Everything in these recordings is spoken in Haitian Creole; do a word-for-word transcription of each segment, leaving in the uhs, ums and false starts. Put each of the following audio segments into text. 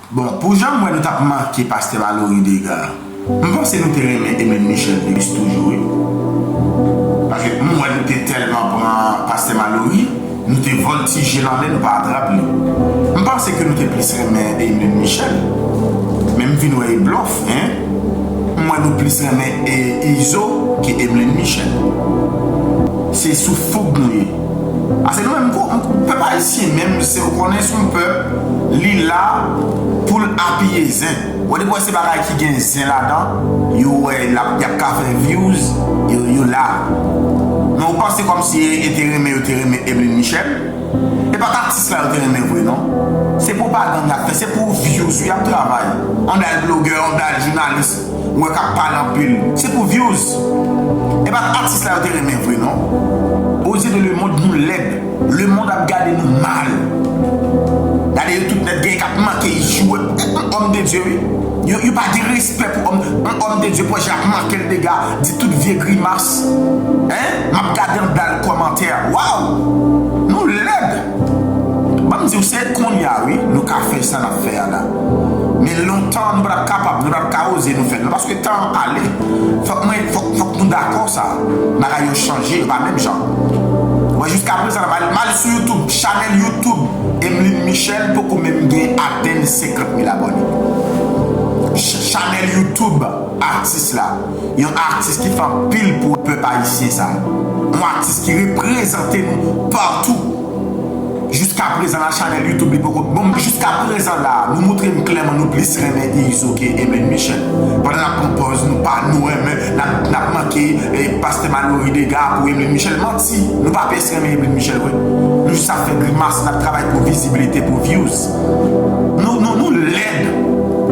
Bon, pou jan m wè nou t ap manke pastè Malory dega, m panse nou te renmen Emeline Michel plis toujou, wi. Paske m wè nou te tèlman pran pastè Malory, nou te vòltije l anlè, nou pa atrap li. M panse ke nou te plis renmen Emeline Michel. Men m vin wè e blòf, en. M wè nou plis renmen e Izo ke Emeline Michel. Se sou foug nou ye. Ase nou menm, pèp ayisyen menm, se ou konnen se yon pèp, li la pou l apiye zen. Ou depi wè se bagay ki gen zen ladan, yo wè l ap, y ap ka fè views, yo, yo la. Men ou panse kòmsi e te renmen, yo te renmen Emeline Michel? E pa t atis la yo te renmen vre non. Se pwopagann y ap fè, se pou views wi y ap travay. Anba l blogè, anba l jounalis, ou wè k ap pale anpil. Se pou views. E pa t atis la yo te renmen vre non. Aux yeux de le monde, nou lèd. Lemonn ap gade nou mal. Gade yo tout nèt gen k ap manke jwe. Yon òm de Dye wi. Yo, yo pa gen respè pou òm, yon òm de Dye pou jan ap manke l dega, di tout vye grimas. Hein? M ap gade anba l kòmantè. Waw! Nou lèd! Ban m di w se kounye a wi, nou ka fè sa n ap fè a la. Men lontan nou pa t ap kapab, nou pa t ap ka oze nou fè l non, paske tan an ale. Fòk mwen, fòk, fòk nou dakò sa. Bagay yo chanje, yo pa menm jan. Mwen jiska prezan la, m al, m al sou YouTube, chanèl YouTube Emeline Michel poko menm gen atenn senkant mil abòne. Ch-, chanèl YouTube atis la, yon atis ki fè anpil pou pèp ayisyen sa. Yon atis ki reprezante nou patou. Jiska prezan la, chanèl YouTube li poko. Bon, jiska prezan la, nou montre m klèman nou plis renmen Izo ke Emeline Michel. Pandan n ap pran pòz nou pa, nou renmen, n ap, n ap manke, eh, pastè Malory dega pou Emeline Michel. Manti, nou pa pyès renmen Emeline Michel vre. Nou jis ap fè grimas, n ap travay pou vizibilite, pou views. Nou, nou, nou lèd.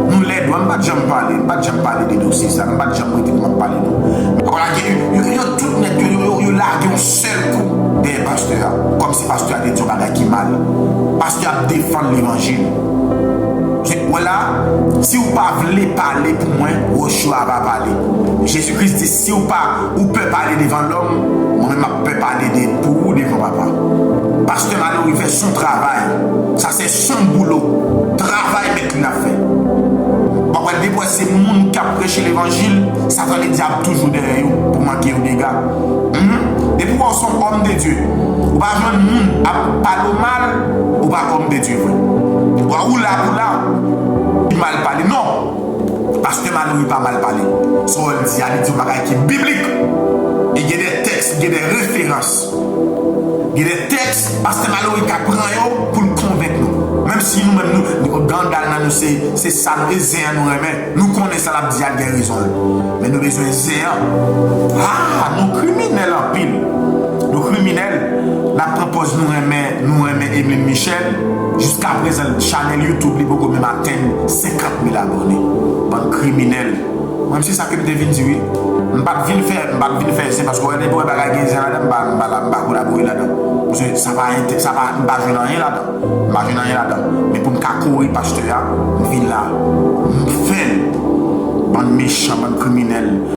Nou lèd, wi, m pa t janm pale, m pa t janm pale de dosye sa, m pa t janm rete pou m ap pale non. Ou lage, yo, yo tout nèt, yo, yo, yo, yo lage yon sèl kou dèyè pastè a, kòmsi pastè a te di yon bagay ki mal. Pastè a ap defann levanjil. Se, wè la, si w pa vle pale pou mwen, wòch yo a pa pale. Jezi Kris di, si w pa, ou pè pale devan lòm, mwen menm m ap pè pale de, pou ou devan Papa. Pastè Malory fè son travay. Sa se son boulo. Travay mèt li l ap fè. W ap wè depi w wè se moun k ap preche levanjil, Satan ledyab toujou dèyè yo pou manke yo dega. Mhm. Depi w wè w se yon òm de Dye, ou pa jwenn moun ap pale w mal, ou pa òm de Dye vre. Ou la pou la, li mal pale. Non! Pastè Malory pa mal pale. Sa w wè l di a, li di yon bagay ki biblik. E gen de tèks, gen de referans. Gen de tèks, pastè Malory ka pran yo pou l konvenk nou. Menm si nou menm nou, gandal nan nou se, se sa nou, e zen an nou renmen. Nou konnen sa l ap di a, l gen rezon l. Men nou bezwen zen an. Ah, nou kriminèl anpil. Nou kriminèl. N ap pran pòz nou renmen, nou renmen Emeline Michel. Jiska prezan, chanèl YouTube li poko menm atenn senkant mil abòne. Bann kriminèl. Mwen, se sa ke m te vin di, wi. M pa t vin fè, m pa t vin fè zen, paske w wè, depi w wè bagay gen zen ladan, m pa, m pa la, m pa kolabore ladan. Paske sa pa, sa pa, m pa jwenn anyen ladan. M pa jwenn anyen ladan. Men pou m ka kore pastè a, m vin la. M fè l. Bann mechan, bann kriminèl.